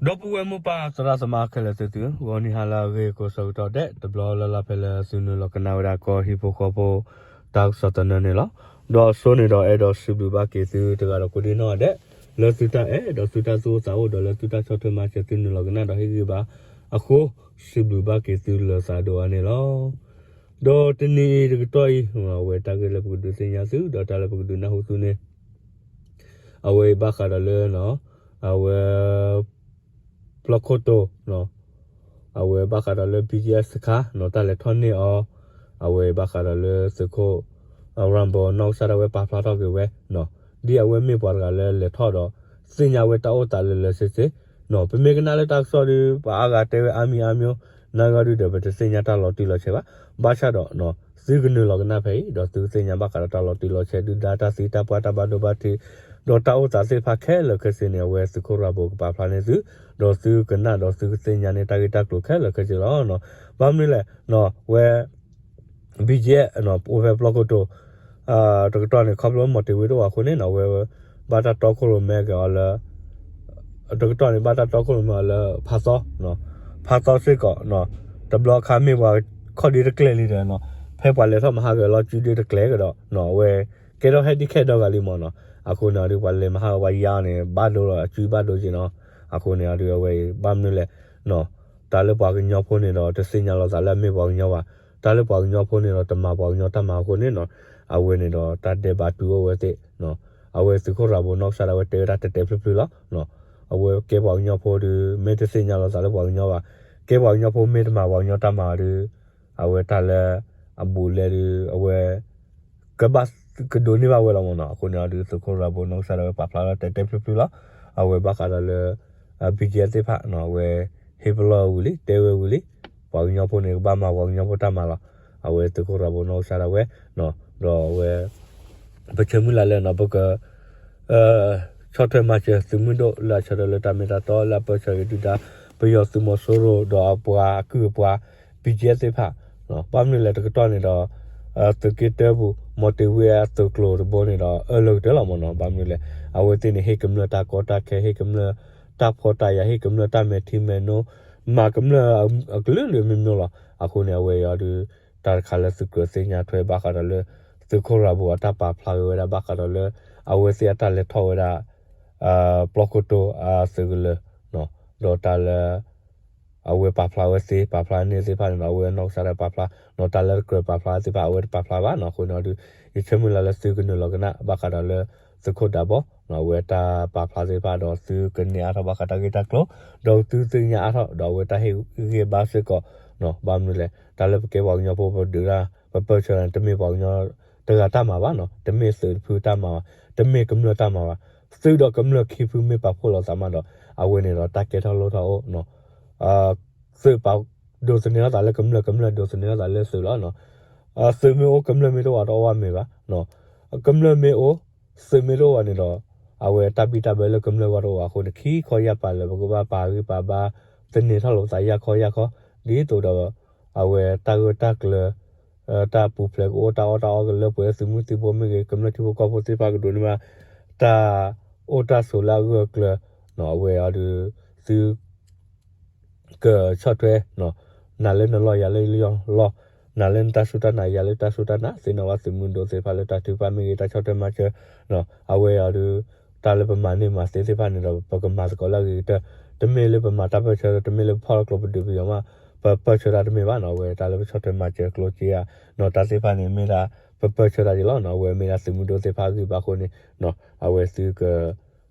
ဒီပုၢ်ဝဲၢ်မိၢ်ပၢ်သရၣ်သမါခဲလၢာ်သ့ၣ်သု, ဂီၤနံၤဟါလၢအဂ့ၤကိးဆၢကတီၢ်ဒဲး တဘျီလၢ်လၢ်ဖဲလၢသုနုာ်လီၤကနၣ်ဝဲဒၣ်ကီၢ်ဟံၣ်ဖိဃီဖိ တၢ်ကစီၣ်သနၢၣ်န့ၣ်လီၤ. ဒီးအစိန့ၣ်ဒီးအဲၣ်ဒိးစံးဘျုးဘၣ်က့ၤသုတဂၤဒီးကိးဒံနီၢ်ဂၤဒဲး လၢသုတၢ်အဲၣ်ဒီးသုတၢ်သူၣ်အိၣ်သးအိၣ်ဒီးလၢသုတၢ်ဆီၣ်ထွဲမၤစၢၤသုနုာ်လီၤကနၣ်ဒီးဟ့ၣ်ဂံၢ်ဘါအဃိ စံးဘျုးဘၣ်က့ၤသုလၢသးဒိၣ်အါန့ၣ်လီၤ. ဒီးတနံၤအံၤတကတီၢ်အံၤ အဝဲတၢ်ဂ့ၢ်လၢပကဒုးသ့ၣ်ညါသု ဒီးတၢ်လၢပကဒုးနၢ်ဟူသုန့ၣ် အဝဲအံၤဘၣ်ဃးဒီးလၢ အဝဲ ပျီခိၣ်တိၤ အဝဲဘၣ်ဃးဒီးလၢ ဘံၣ်ကၠံၣ်အဲၣ် စခါ တၢ်လဲၤထီၣ်န့ၢ်အီၤ အဝဲဘၣ်ဃးဒီးလၢသုးခိၣ် ရၤဘိ နီၢ်ကစၢ်ဒၣ်ဝဲပာ်ဖျါထီၣ်က့ၤဝဲ ဒ်အဝဲမ့ၢ်ပှၤတဂၤလၢလဲၤထီၣ်ဒီး သ့ၣ်ညါဝဲတၢ်အိၣ်သးလၢလၢဆ့ဆ့ ပမ့ၢ်ကနၣ်လၢတၢ်ကစီၣ်ဒီး ပှၤအါဂၤတဲဝဲအါမံၤအါမံၤ နာ်ဂ့ၤဒုဒီး ပတသ့ၣ်ညါတၢ်လီၤတံၢ်လီၤဆဲးဘၣ်. ဘၣ်ဆၣ်ဒီး သုကနုာ်လီၤကနၣ်ဖဲအံၤ ဒီးသုကသ့ၣ်ညါဘၣ်ဃးဒီးတၢ်လီၤတံၢ်လီၤဆဲး ဒုၣ်ဒါတၢ်သံတၢ်ပှၢ်တၢ်ဘၣ်ဒိဘၣ်ထံး ဒီးတၢ်အိၣ်သးသ့ၣ်တဖၣ်ခဲလၢာ်ခဲဆ့န့ၣ် အဝဲသုးခိၣ်ရၤဘိကပာ်ဖျါန့ၢ်သု ဒီးသုကနၣ်ဒီးသုကသ့ၣ်ညါန့ၢ်တၢ်ဂ့ၢ်တၢ်ကျိၤခဲလၢာ်ခဲဆ့လီၤ. ဘၣ်မနုၤလဲၣ် ဝဲ ဘံၣ်ကၠံၣ်အဲၣ် အိၣ်ဖဲပျီခိၣ်တိၤ တကတီၢ်န့ၣ် ခီဖျိမီၤတ့ၤဝ့တအိၣ်အဃိန့ၣ် အဝဲ ဘၣ်တၢ်တီခိၣ်ရိၣ်မဲက့ၤအီၤလၢ တကတီၢ်န့ၣ် ဘၣ်တၢ်တီခိၣ်ရိၣ်မဲအီၤလၢ ဖးသီ ဖးသီစ့ၢ်ကီး တဘျီခါမ့ၢ်ပှၤခီၣ်ဒ့တကျဲၤလံဒီး ဖဲပှၤလဲၤထီၣ်မၤဟးဂီၤလီၤစုဒ့တကျဲၤကဒီး အဝဲ ကဲထီၣ်ဟဲဒံၣ်ခဲဒီဂၤလံမ့ၢ်နီၤ. အဃိန့ၣ်အီၤဒုး ပှၤလဲၤမၤဟးဂီၤပှၤယါအီၤန့ၣ် ဘၣ်ဒိလီၤ အစုဘၣ်ဒိက့ၤနီၤ. အဃိန့ၣ်အီၤဒုး အဝဲအံၤ ဘၣ်မနုၤလဲၣ် တၢ်လၢပှၤကညီဖိန့ၣ်ဒီး တသ့ၣ်ညါလီၤသးလၢအမ့ၢ်ပှၤကညီဘၣ်. တၢ်လၢပှၤကညီဖိန့ၣ်ဒီး တမၤပှၤကညီတၢ်မၤအဃိန့ၣ်နီၤ အဝဲန့ၣ်ဒီး တၢ်ဒဲးဘးတုၤအိၣ်ဝဲသ့ၣ် အဝဲသုးခိၣ်ရၤဘိနီၢ်ကစၢ်ဒၣ်ဝဲတဲဝဲဒၣ်တဲာ်တဲာ်ဖျုးဖျုးလီၤ. အဝဲကဲပှၤကညီဖိဒီး မ့ၢ်တသ့ၣ်ညါလီၤသးလၢပှၤကညီဘၣ်. ကဲပှၤကညီဖိမ့ၢ်တမၤပှၤကညီတၢ်မၤဒီး အဝဲတၢ်လၢ အဘူးအလဲဒီး အဝဲ ကဘၣ်ကဒိးန့ၢ်ဘၣ်ဝဲလီၤမ့ၢ်နီၤ. အဃိန့ၣ်အီၤဒုး သုးခိၣ်ရၤဘိနီၢ်ကစၢ်ဒၣ်ဝဲပာ်ဖျါလီၤတဲာ်တဲာ်ဖျုးဖျုးလီၤ. အဝဲဘၣ်ဃးဒီးလၢ ဘံၣ်ကၠံၣ်အဲၣ် သ့ၣ်တဖၣ် အဝဲ ဟ့ၣ်ပလီၢ်ဝံၤလံ တဲဝဲဝံၤလံ ပှၤကညီဖိန့ၣ် ကဘၣ်မၤပှၤကညီဖိတၢ်မၤလီၤ. အဝဲသုးခိၣ်ရၤဘိနီၢ်ကစၢ်ဒၣ်ဝဲ ဒီးအဝဲ ပဆၢမုၢ်လၢ်လၢနီၤ ပက ဆီၣ်ထွဲမၤစၢၤသုးမုၢ်ဒိၣ်လၢအဆၢထၢၣ်လၢတၢ်မ့ၢ်တၢ်တီလၢအပၢၢ်ဆၢက့ၤဒုၣ်ဒါ ပယီၤသုးမီၤစိရိၤဒီးအပှၤအကုၢ်အပှၤ ဘံၣ်ကၠံၣ်အဲၣ် သ့ၣ်တဖၣ် ဘၣ်မနုၤလဲၣ်တကတီၢ်န့ၣ်ဒီး သုးက့တၢပူၤ မီၤတ့ၤဝ့အသုးကျိၤတဘိန့ၣ်ဒီး အၢၣ်လၢကတၢၢ်လီၤမ့ၢ်နီၤ. ဘၣ်မနုၤလဲၣ် အဝဲသ့ၣ်န့ၣ် ဟ့ၣ်ကမျၢၢ်တၢ်ကီတၢ်ခဲ ဟ့ၣ်ကမျၢၢ်တၢ်ဖှီၣ်တၢ်ယာ် ဟ့ၣ်ကမျၢၢ်တၢ်မဲာ်ထံမဲာ်နိ မၤကမျၢၢ်အကလုာ်လုာ်မ့ၢ်မ့ၢ်လီၤ. အဃိန့ၣ် အဝဲအံၤအီၤဒုး တၢ်တခါလၢသုကြၢးသ့ၣ်ညါထွဲဘၣ်ဃးဒီးလၢ သုးခိၣ်ရၤဘိအတၢ်ပာ်ဖျါဝဲဒၣ်ဘၣ်ဃးဒီးလၢ အဝဲသ့ၣ်အတၢ်လဲၤထီၣ်ဝဲဒၣ် ပျီခိၣ်တိၤအသုးကလၢၤ ဒီးတၢ်လၢ အဝဲပာ်ဖျါဝဲသ့ ပာ်ဖျါန့ၢ်သ့ၣ်တဖၣ်န့ၣ်ဒီး အဝဲနီၢ်ကစၢ်ဒၣ်ပာ်ဖျါ ဒီးတၢ်လၢတကြၢးပာ်ဖျါသ့ၣ်တဖၣ် အဝဲတပာ်ဖျါဘၣ်နီၤ. အဃိန့ၣ်အီၤဒုး ယဆၢမုၢ်လၢ်လၢသုကနုာ်လီၤကနၣ်ဘၣ်ဃးဒီးလၢ သုးခိၣ်ဒးဘီ အဝဲတၢ်ပာ်ဖျါသ့ၣ်တဖၣ်ဒီး သုကန့ၢ်အါထီၣ်ဘၣ်ဃးတၢ်ဂ့ၢ်တၢ်ကျိၤ ဒီးသုသ့ၣ်ညါအါထီၣ် ဒီးအဝဲတၢ်ဟ့ၣ်ဂံၢ်ဘါစ့ၢ်ကီး ဘၣ်မနုၤလဲၣ် တၢ်လၢပကဲပှၤကညီဖိပဒုးတၢ် ပပၢၢ်ဆၢတၢ်န့ၣ် တမ့ၢ်ပှၤကညီတဂၤတၢ်မၤဘၣ်နီၤ, တမ့ၢ်သုးတဖုတၢ်မၤဘၣ်, တမ့ၢ်ကမျၢၢ်တၢ်မၤဘၣ်, သုးဒီးကမျၢၢ်ခံဖုမ့ၢ်ပာ်ဖှိၣ်လိာ်သးမးဒီး အဝဲန့ၣ်ဒီးတၢ်ကဲထီၣ်လိၣ်ထီၣ်အိၣ် သုးပာ်ဒိးသန့ၤထီၣ်သးလၢကမျၢၢ် ကမျၢၢ်ဒိးသန့ၤထီၣ်သးလၢသုးလီၤ. သုးမ့ၢ်အိၣ်ကမျၢၢ်မ့ၢ်တအိၣ် တအိၣ်ဘၣ်မ့ၢ်ဘၣ်, ကမျၢၢ်မ့ၢ်အိၣ် သုးမ့ၢ်တအိၣ်ဘၣ်န့ၣ်ဒီး အဝဲတၢ်ဘံၣ်တၢ်ဘၢလၢကမျၢၢ်ဂီၢ်တအိၣ်ဘၣ်အဃိန့ၣ် ခံခီယၢ်ပၤလၢာ် ပကဘၣ်ပာ်ဂံၢ်ပာ်ဘါ သန့ၤထီၣ်လိာ်ပသးယၢ်ခီယၢ်ခီ ဒ်သိးဒီး အဝဲတၢ်ဂၢၢ်တၢ်ကျၢၤ တၢ်ပူၤဖျဲးကအိၣ် တၢ်အီၣ်တၢ်အီကလၢပှဲၤ သုးမုၢ်သံၣ်ဘိမ့ၢ်ဂ့ၤ ကမျၢၢ်ထံဖိကီၢ်ဖိသ့ၣ်တဖၣ်ကဒိးန့ၢ်ဘၣ် တၢ်အိၣ်တၢ်ဆိးလၢအဂၢၢ်အကျၢၤ အဝဲအီၤဒီး သု ကဆီၣ်ထွဲ နၤလၢနလီၢ်ယၤလၢယလီၢ်, နၤလၢနတၢ်စူၢ်တၢ်နာ်ယၤလၢတၢ်စူၢ်တၢ်နာ် သ့ၣ်နီၣ်ဘၣ်သုးမုၢ်ဒိၣ်သ့ၣ်တဖၣ်လၢတၢ်ထုကဖၣ်မ့ၢ်ဂ့ၤ တၢ်ဆီၣ်ထွဲမၤစၢၤ အဝဲအီၤဒီး တၢ်လၢပမၤန့ၢ်မၤသ့သ့ၣ်တဖၣ်န့ၣ်ဒီး ပကမၤသကိးလၢအဂ့ၤကတၢၢ်, တမ့ၢ်လၢပမၤတၢ်ပၢၢ်ဆၢ တမ့ၢ်လၢပဖီၣ်လီၤကျိပဒုးပယီၤမး ပပၢၢ်ဆၢတၢ်တမ့ၢ်ဘၣ်နီၤ, အဝဲတၢ်လၢပဆီၣ်ထွဲမၤစၢၤကျိၣ်စ့ဧါ နီၤ တၢ်သ့ၣ်တဖၣ်န့ၣ် မ့ၢ်ဒၣ်ပပၢၢ်ဆၢတၢ်က့ၤလီၤနီၤ, အဝဲမ့ၢ်ဒၣ်သုးမုၢ်ဒိၣ်သ့ၣ်တဖၣ်အဂံၢ်ဘါအဃိန့ၣ် အဝဲသုက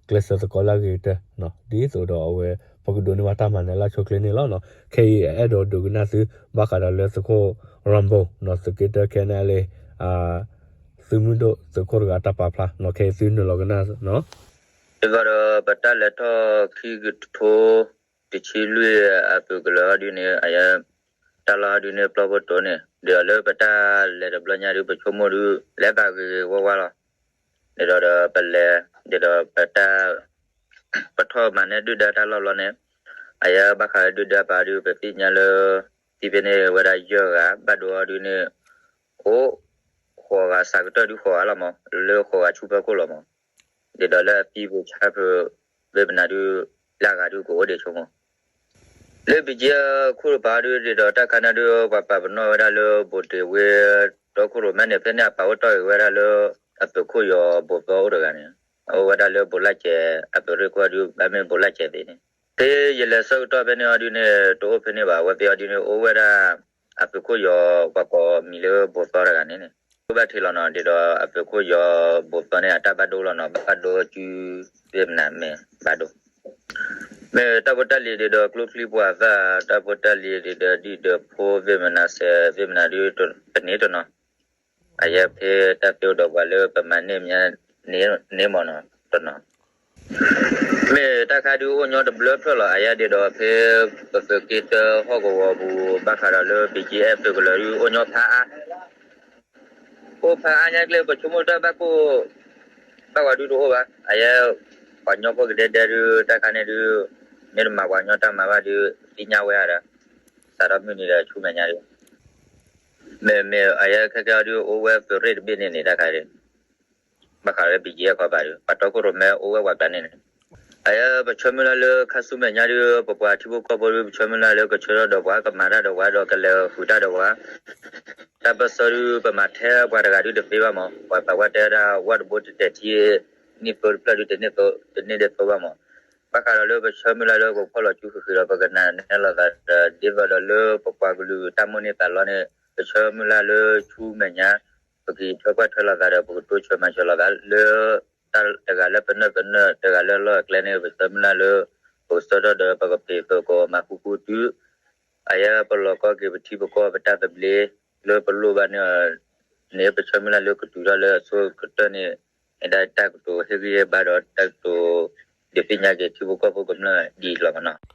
ကျဲးစၢးသကိးလၢအဂ့ၤကတၢၢ် ဒ်သိးဒီးအဝဲ ပကဒိးန့ၢ်ဘၣ်တၢ်မၤနၢၤလၢအဆိအချ့န့ၣ်လီၤ. ခဲအံၤအဲၣ်ဒိးဒုးကနၣ်သု ဘၣ်ဃးဒီးလၢသုးခိၣ် Rambo နီၤ သုးက့တၢ ခဲန့ၣ်လၢ သုးမုၢ်ဒိၣ်သုးခိၣ်တဂၤတၢ်ပာ်ဖျါနီၤ, ခဲအံၤသုနုာ်လီၤကနၣ်နီၤ. တဘျီဒီး ပတၢ်လဲၤထီၣ်ခံကထိ တဆံလွံၢ်အသုးကလၢၤဟီဒုန့ၣ် အ တၢ်လီၢ်ဟီဒုန့ၣ် ပျီဖိတိၤန့ၣ် ဒီးလၢပတၢ်လဲၤတဘျီညါဒု ပဆိကမိၣ်ဒု လဲၤဘၣ်ဂ့ၤဂ့ၤဝါဝါလီၤ. ဒ်ဒီးပလဲၤ ဒ်ဒီးပတၢ် ပထီၣ်မၤန့ၢ်ဒုၣ်ဒါတၢ်လီၢ်ဘျီန့ၣ် အယဲဘၣ်ဃးလၢဒုၣ်ဒါပာ်ဒု ပသ့ၣ်ညါလၢ သံဖဲန့ၣ်ဝဲဒၣ်ယဲၢ်ဂၤ ဘၣ်ဒိအီၤဒုန့ၣ် အိၣ် ဃိးဂၤ စးကတၢၢ်ဒုဃိးဂၤလီၤမး လၢဃိးဂၤဆူဖီခိၣ်လီၤမး. ဒ်ဒီးလၢအသံဖုးဆါဖုး ဘၣ်ပနၢ်ဒု လၢအဂၤဒုးကအိၣ်ဒံးဆိကမိၣ် လၢ ဘံၣ်ကၠံအခိၣ်တပၤအီၤဒုး ဒ်သိးတၢ်ခါန့ၣ်ဒုး ပှၤပာ်ပနီၣ်ဝဲဒၣ်လၢ ဘိၣ်တ့ၢ်ဝ့ တီခိၣ်ရိၣ်မဲန့ၣ် ဖဲန့ၣ်အပာ်အိၣ်တီၢ်ဂ့ၤဝဲဒၣ်လၢ အသုးခိၣ်ယီၤဘိၣ်သီအိၣ်တဂၤန့ၣ် အအိၣ်ဝဲဒၣ်လၢဘိၣ်လၢ်ကဲး အသုးရ့ၣ်ခိၣ်အီၤဒုး ဘၣ်မ့ၢ်ဘိၣ်လၢ်ကဲးသ့ၣ်န့ၣ် ဖဲယလဲၤဆၢကတီၢ်ဖဲန့ၣ်အီၤဒုးန့ၣ် တအိၣ်ဖဲန့ၣ်ဘၣ် အဝဲသ့ၣ်အီၤဒုးန့ၣ် အိၣ်ဝဲဒၣ် အသုးခိၣ်ယီၤပှၤကိးမံၤလၢဘိၣ်သီတဂၤန့ၣ်န့ၣ် အိၣ်ဘၣ်ထံးလီၤနီၤ ဒ်သိးအသုးခိၣ်ယီၤဘိၣ်သီန့ၣ် အတၢ်ဘၣ်ဒိလီၤနီၤ ဘၣ်ဒိကုသ့ၣ်မနုၤမ့ၢ်ဘၣ်ဒိ မ့ၢ်တၢ်ဖိတၢ်လံၤဒ်ဒီးကျိချံပှၤသၣ် တၢ်ဖိတၢ်လံၤဒ်ဒီးဒံၣ်ဒီးဖိသ့ၣ်မနုၤစဲးသ့ၣ်မနုၤဒုး တန့ၢ်တနီၤ အယဲဖဲတၢ်သ့အိၣ်ဒီးပှၤလၢပမၤန့ၢ်မညါန့ၣ်မ့ၢ်နီၤတနီၤ မ့ၢ်တၢ်ခါဒုးအိၣ်ညီတဘျၢဖျၢၣ်လီၤ အယဲဒ်ဒီးဖဲ ပသုးက့တၢဟီၣ်ကဝီၤပူၤ ဘၣ်ဃးဒီးလၢ ဘံၣ်ကၠံအသုးကလၢၤဒုး အိၣ်ညီဖးအါ အိၣ်ဖးအါညါကျဲ ပဆိကမိၣ်တၢ်ဘၣ်ကိၢ် ဘၣ်ဝဲဒုးတအိၣ်ဘၣ် အယဲ ပှၤကညီဖိကဒဲဒဲဒုး တၢ်ခါန့ၣ်ဒုး မ့ၢ်တမၤပှၤကညီတၢ်မၤဘၣ်ဒုး သ့ၣ်ညါဝဲဧါဒီး စးထီၣ်မုၢ်နံၤဒီးဆူမဲာ်ညါဒုး မ့မ့ၢ်အယဲခဲကဲအီၤဒုး အိၣ်ဝဲသုးရ့ၣ်တဘ့ၣ်န့ၣ်န့ၣ် တၢ်ခါဒုး ဘၣ်ဃးလၢ ဘံၣ်ကၠံအခီပၤဒုး ပှၤတီခိၣ်ရိၣ်မဲအိၣ်ဝဲပှၤကျါန့ၣ်န့ၣ် အယဲပဆၢမုၢ်လၢ်လၢခါဆူမဲာ်ညါဒုး ပပှၤထံဖိကီၢ်ဖိဒုး ပဆၢမုၢ်လၢ်လၢကဆၢထၢၣ်ဒီးပှၤ ကမၤတၢ်ဒီးပှၤ ဒီးကလဲၤဃုာ်တၢ်ဒီးပှၤ တၢ်ပၢၢ်ဆၢဒုး ပမၤထဲပှၤတဂၤဒုးတသ့ဘၣ်မး ပှၤပာ်ဝဲတဲဝဲဒၣ် ဝၣ်တဘိတတဲာ်ထံ နံၣ်သိတဖျၢၣ်ဒုး တန့ၢ်ဒ်သိးဘၣ်မး ဘၣ်ဃးဒီးလၢပဆၢမုၢ်လၢ်လၢပဖီၣ်လီၤစုဃုာ်ဃုာ်ဒီး ပကနၢ်နဲလိာ်သးဒီး ဒ်သိးဒီးလၢပပှၤကလုာ်တၢ်မိၣ်န့ၢ်သးလီန့ၣ် ပဆၢမုၢ်လၢ်လၢဆူမဲာ်ညါ ပက့ၤထွဲကွၢ်ထွဲလိာ်သးဒီး ပကတိစၢၤမၤစၢၤလိာ်သးလၢ တၢ်တဂၤလၢပနၢၣ်ပနၢၣ် တဂၤလၢလီၢ်အကျဲန့ၣ် ပဆၢမုၢ်လၢ်လၢ ပကဆၢထၢၣ်ဒီး ပကဖံးသကိးမၤဃူဃူတု အယဲပလီၢ်ကီက့ၤပထံပကီၢ်ပတၢ်သဘျ့ လၢပလိၣ်ဘၣ်န့ၣ် န့ၣ်ပဆၢမုၢ်လၢ်လၢကတုၤထီၣ်လၢအဆိကတၢၢ်န့ၣ် မ့ၢ်ဒၣ်တၢ်ကတိၤဟ့ၣ်ဂံၢ်ဟ့ၣ်ဘါဒီးတၢ်ကတိၤ ဒုးသ့ၣ်ညါက့ၤထံဖိကီၢ်ဖိကမျၢၢ်ဒ်အံၤလီၤမးနီၤ.